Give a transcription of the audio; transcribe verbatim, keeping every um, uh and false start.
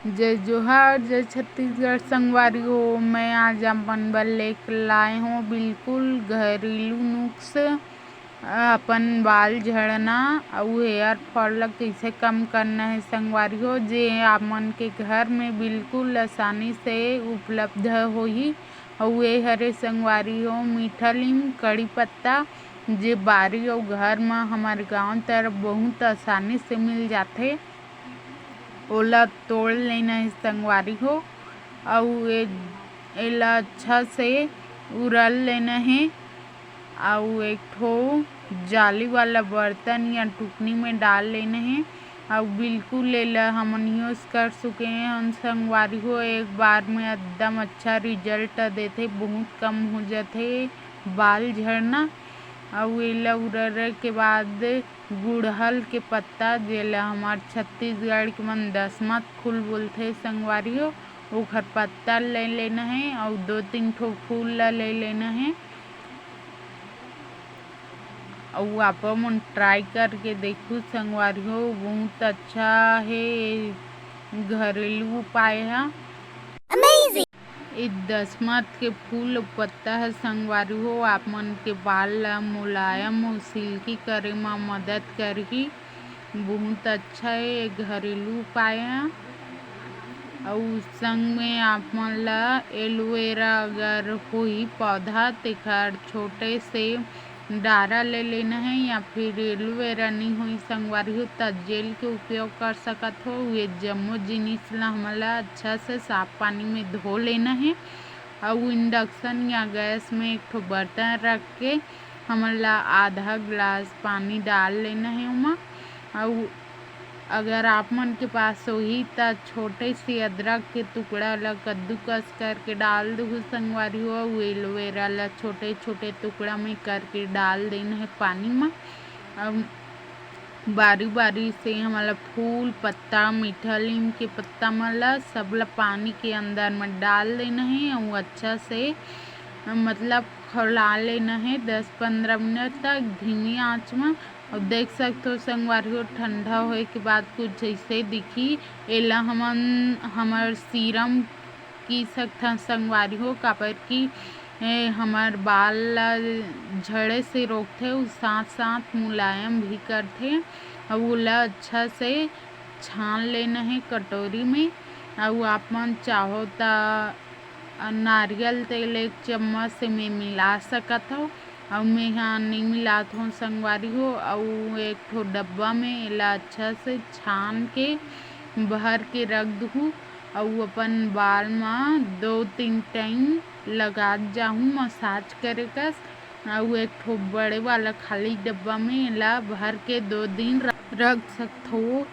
जय जोहार, जय छत्तीसगढ़ संगवारी हो। मैं आज अपन बर लेके लाए हों बिल्कुल घरेलू नुस्खा, अपन बाल झड़ना अउ hair fall ला कइसे कम करना हे संगवारी हो, जे आप मन के घर में बिल्कुल आसानी से उपलब्ध होही। अउ ये हरे संगवारी हो मीठा लीम, कड़ी पत्ता, जे बारी अउ घर म हमर गांव तरफ बहुत आसानी से मिल जाथे। ओला तोड़ लेना हे संगवारी हो, अउ ए-, एला अच्छा से उरल लेना हे, अउ एक ठो जाली वाला बर्तन या टुकनी में डाल लेना हे। अउ बिल्कुल एला हमन use कर चुके हन संगवारी हो, एक बार में एकदम अच्छा result देथे, बहुत कम हो जाथे बाल झड़ना। अउ एला उररे के बाद गुड़हल के पत्ता, जेला हमर छत्तीसगढ़ के मन दसमत फूल बोलथे संगवारी हो, ओखर पत्ता ले लेना हे अउ दो तीन ठो फूल ला ले लेना हे। अउ आप मन try करके देखू संगवारी हो, बहुत अच्छा हे घरेलू उपाय ह। Amazing। ए दसमत के फूल अउ पत्ता ह संगवारी हो, आप मन के बाल ला मुलायम अउ silky करे म मदद करही। बहुत अच्छा हे घरेलू उपाय ह। अउ संग में आप मन ला एलोवेरा अगर होही पौधा, तेखर छोटे से डारा ले लेना हे, या फिर एलोवेरा नइ होही संगवारी हो, त जेल के उपयोग कर सकत हो। ये जम्मो जिनिस ला हमन ला अच्छा से साफ पानी में धो लेना हे। अउ induction या गैस में एक ठो बर्तन रख के हमन ला आधा गिलास पानी डाल लेना हे ओमा। अउ अगर आप मन के पास होही, त छोटे से अदरक के टुकड़ा ला कद्दूकस करके डाल देहू संगवारी हो, अउ एलोवेरा ला छोटे छोटे टुकड़ा में करके डाल देना हे पानी म। अब बारी बारी से हमन ला फूल, पत्ता, मीठा लीम के पत्ता मन ला सब ला पानी के अंदर में डाल देना हे, अउ अच्छा से मतलब खौला लेना हे दस पंद्रह मिनट तक धीमी आंच में। अउ देख सकथो संगवारी हो, ठंडा होए के बाद कुछ ऐसे दिखी। एला हमन हमर सीरम की सकथन संगवारी हो, काबर कि ए, हमर बाल ला झड़े से रोकथे, अउ साथ साथ मुलायम भी करथे। अउ ओला अच्छा से छान लेना हे कटोरी में। अउ आप मन चाहो त नारियल तेल एक चम्मच से में मिला सकत हो। अउ में हा नइ मिलात हों संगवारी हो। अउ एक ठो डब्बा में एला अच्छा से छान के भर के रख दूहू। अउ अपन बाल म दो तीन टाइम लगात जाहूँ मसाज करे कस। अउ एक ठो बड़े वाला खाली डब्बा में एला भर के दो दिन र-, रख सकथो।